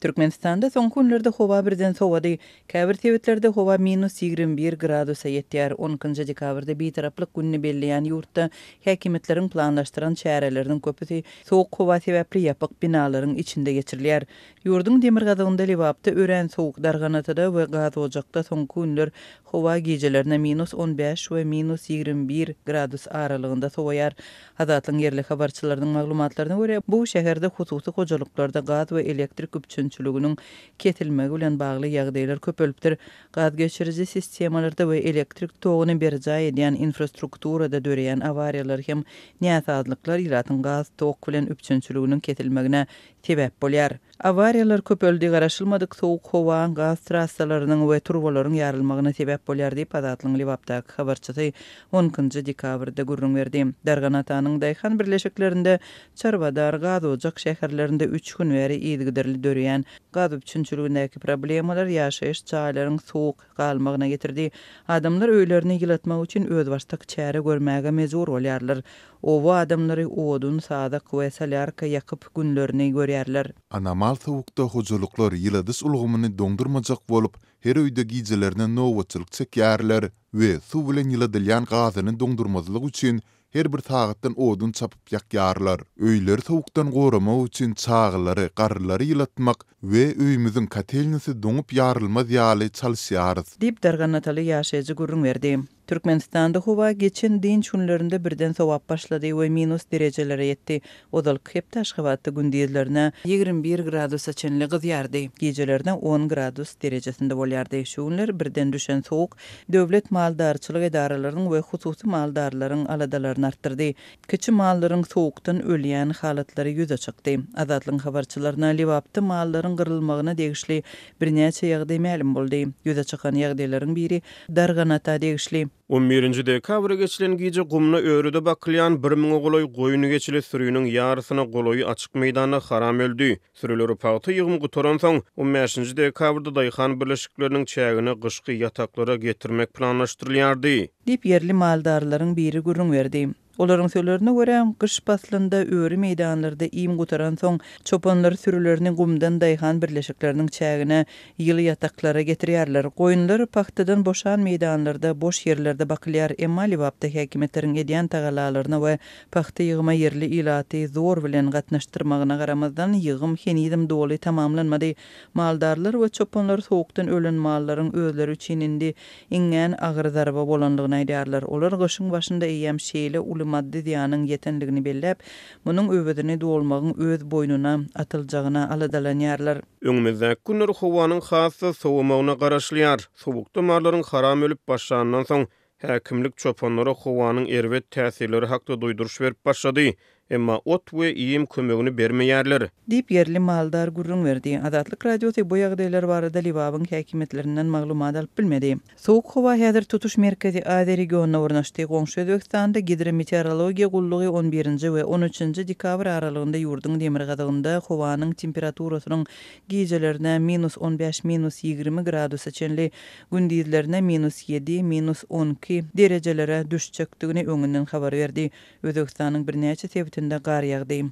Türkmenistanda soňky günlerde howa birden sowady. Käbir sebitlerde howa minus 21 gradusa ýetýär. On ikinji dekabrda Bitaraplyk gününi belleýän ýurtda häkimiýetleriň planlaşdyran çäreleriniň köpüsi sowuk howa sebäpli ýapyk binalaryň içinde geçirilýär. Ýurduň demirgazygynda Lebapda örän sowuk, Darganatada we Gazojakda soňky günler howa gijelerine minus 15 we minus 21 gradus aralygynda sowaýar. Azatlygyň ýerli habarçylarynyň maglumatlaryna görä, bu şäherde hususy hojalyklarda gaz we elektrik üpjünçiliginiň kesilmegi bilen bagly ýagdaýlar köpelipdir. Gaz geçiriji sistemalarda we elektrik toguny berjaý edýän infrastrukturada döreýän awariýalar hem näsazlyklar ilatyň gaz, tok bilen üpjünçiliginiň kesilmegine sebäp bolýar. Awariýalar köpeldi, garaşylmadyk sowuk howa gaz trassalarynyň we turbalaryň ýarylmagyna sebäp bolýar diýip, Azatlygyň Lebapdaky habarçysy on ikinji dekabrda gürrüň berdi. Darganatanyň daýhan birleşiklerinde, Çarwadar, Gazojak şäherlerinde üç gün bäri yzygiderli döreýän gaz üpjünçiligindäki problemalar ýaşaýyş jaýlaryň sowuk galmagyna getirdi. Adamlar öýlerini ýylatmak üçin özbaşdak çäre görmäge mejbur bolýarlar. Oba adamlary odun, sazak we solýarka ýakyp günlerini görýärler. Anomal sowukda hojalyklar ýyladyş ulgamyny doňdurmajak bolup, her öýde gijelerine nobatçylyk çekýärler we suw bilen ýyladylýan gazyny doňdurmazlyk üçin her bir sagatdan odun çapyp ýakýarlar. Öýleri sowukdan goramak üçin çagalary, garrylary ýylatmak we öýümiziň kotelnisi doňup ýarylmaz ýaly çalyşýarys. Diýip, darganataly ýaşaýjy gürrüň berdi. Türkmenistanda howa geçen dynç günlerinde birden sowap başlady we minus derejelere ýetdi. Ozalky hepde Aşgabatda gündizlerine 21 gradusa çenli gyzýardy, gijelerine on gradus derejesinde bolýardy. Şu günler birden düşen sowuk döwlet maldarçylyk edaralarynyň we hususy maldarlaryň aladalaryny artdyrdy. Kiçi mallaryň sowukdan ölýän halatlary ýüze çykdy. Azatlygyň habarçylaryna Lebapda mallaryň gyrylmagyna degişli birnäçe ýagdaý mälim boldy. Ýüze çykan ýagdaýlaryň biri Darganata degişli. On birinji dekabra geçilen gije gumda örüde bakylýan bir müňe golaý goýun-geçili süriniň ýarysyna golaýy açyk meýdanda haram öldi. Sürüleri pagta ýygymy gutaransoň, on bäşinji dekabrda daýhan birleşikleriniň çägine gyşky ýataklara getirmek planlaşdyrylýardy. Diýip, ýerli maldarlaryň biri gürrüň berdi. Olaryň sözlerine görä, gyş paslynda öri meýdanlarda iým gutaransoň, çopanlar sürülerini gumdan daýhan birleşikleriniň çägine, ýyly ýataklara getirýärler. Goýunlar pagtadan boşan meýdanlarda, boş ýerlerde bakylýar. Emma Lebapda häkimiýetleriň edýän tagallalaryna we pagta ýygyma ýerli ilaty zor bilen gatnaşdyrmagyna garamazdan, ýygym henizem doly tamamlanmady. Maldarlar we çopanlar sowukdan ölen mallaryň özleri üçin indi iňňän agyr zarba bolandygyny aýdýarlar. Olar gyşyň başynda eýýäm şeýle uly maddy zyýanyň ýetendigini belläp, munuň öwezini dolmagyň öz boýnuna atyljagyna aladalanýarlar. Öňümizdäki günler howanyň has-da sowamagyna garaşylýar. Sowukda mallaryň haram ölüp başlanyndan soň, häkimlik çopanlara howanyň erbet täsirleri hakda duýduryş berip başlady. Emma ot we iým kömegini bermeýärler. Diýip, ýerli maldar gürrüň berdi. Azatlyk Radiosy bu ýagdaýlar barada Lebabyň häkimiýetlerinden maglumat alyp bilmedi. Sowuk howa häzir tutuş Merkezi Aziýa regionyna ornaşdy. Goňşy Özbegistanda Gidrometeorologiýa gullugy on birinji we on üçünji dekabr aralygynda ýurduň demirgazygynda howanyň temperaturasynyň gijelerine minus 15, minus 20 gradusa çenli, gündizlerine minus ýedi, minus 12 derejelere düşjekdigini öňünden habar berdi. Özbegistanyň birnäçe sebitinde gar ýagdy.